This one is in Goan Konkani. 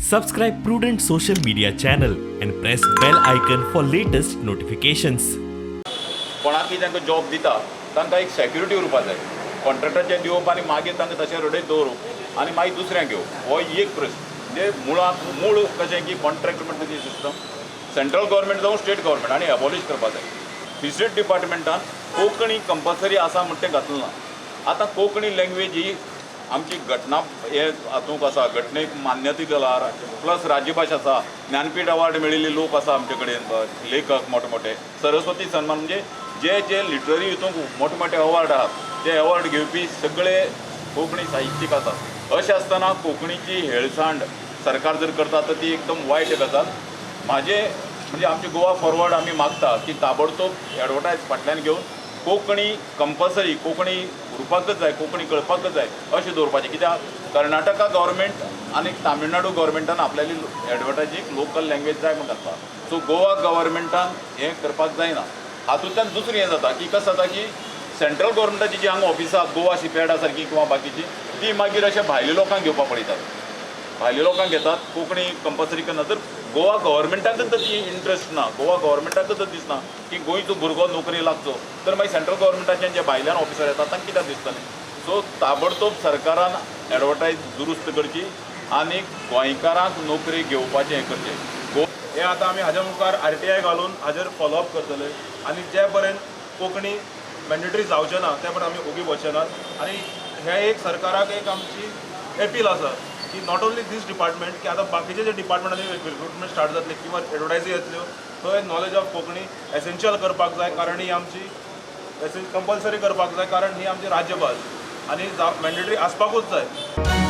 Subscribe Prudent Social Media channel and press bell icon for latest notifications. कोणाकय तांकां जॉब दिता, तांकां एक सेक्युरिटी उरपा जाय. कॉन्ट्रॅक्टाचेर दिवप आनी मागीर तांकां तशें रडयत दवरूप आनी मागीर दुसऱ्यांक घेवप, हो एक प्रश्न. म्हणजे मुळांत मूळ कशें की कॉन्ट्रॅक्ट म्हणटा ती सिस्टम सेंट्रल गव्हर्मेंट जावं स्टेट गव्हर्मेंट आनी एबॉलिश करपा जाय. फिशरीज डिपार्टमेंटान कोंकणी कंपल्सरी आसा म्हण तें घातलें ना. आतां कोंकणी लँग्वेज ही आमची घटना हे हातूंक आसा, घटनेक मान्यता दिला, प्लस राज्यभाशा आसा. ज्ञानपीठ अवॉर्ड मेळिल्ले लोक आसा आमचे कडेन, लेखक मोठे मोठे, सरस्वती सन्मान, म्हणजे जे जे लिटररी हितूंक मोठे मोठे अवॉर्ड आहात, ते अवॉर्ड घेवपी सगळे कोंकणी साहित्यीक आसात. अशें आसतना कोंकणीची हेळसांड सरकार जर करता तर ती एकदम वायट गजाल. म्हाजें म्हणजे आमचे गोवा फॉरवर्ड आमी मागता की ताबडतोब एडवर्टायज फाटल्यान घेवन कोंकणी कंपल्सरी, कोंकणी उरपाकच जाय, कोंकणी कळपाकच जाय अशें दवरपाचें. कित्याक कर्नाटका गव्हर्मेंट आनी तामिळनाडू गव्हर्मेंटान आपल्याली एडवर्टायजींग लोकल लँग्वेज जाय म्हूण घातला. सो गोवा गव्हर्मेंटान हें करपाक जायना. हातूंतल्यान दुसरें हें जाता की कसं जाता की सेंट्रल गव्हर्मेंटाची जी हांगा ऑफिसां आहात, गोवा शिपयार्डा सारकी किंवा बाकीची, ती मागीर अशें भायल्या लोकांक घेवपाक पळयतात, भायल्या लोकांक घेतात, कोंकणी कंपल्सरी करना. तर गोवा गव्हर्मेंटाकच तर ती इंट्रस्ट ना, गोवा गव्हर्मेंटाकच तर दिसना की गोंयचो भुरगो नोकरी लागचो, तर मागीर सेंट्रल गव्हर्मेंटाचे जे भायल्यान ऑफिसर येतात तांकां कित्याक दिसतलें? सो ताबडतोब सरकारान एडवर्टायज दुरुस्त करची आनी गोंयकारांक नोकरी घेवपाचें हें करचें. गो हे आतां आमी हाज्या मुखार आरटीआय घालून हाजेर फॉलोअप करतले आनी जे पर्यंत कोंकणी मॅन्डेटरी जावचें ना ते पर्यंत आमी ओगी वचचे नात. आनी हे एक सरकाराक एक आमची एपील आसा की not only these department, की आतां बाकीचे जे डिपार्टमेंटांनी रिक्रुटमेंट स्टार्ट जातले किंवा एडवर्टायजी येतल्यो, थंय नॉलेज ऑफ कोंकणी एसेन्शियल करपाक जाय, कारण ही आमची कंपल्सरी करपाक जाय, कारण ही आमची राज्यभास आनी मॅन्डेटरी आसपाकूच जाय.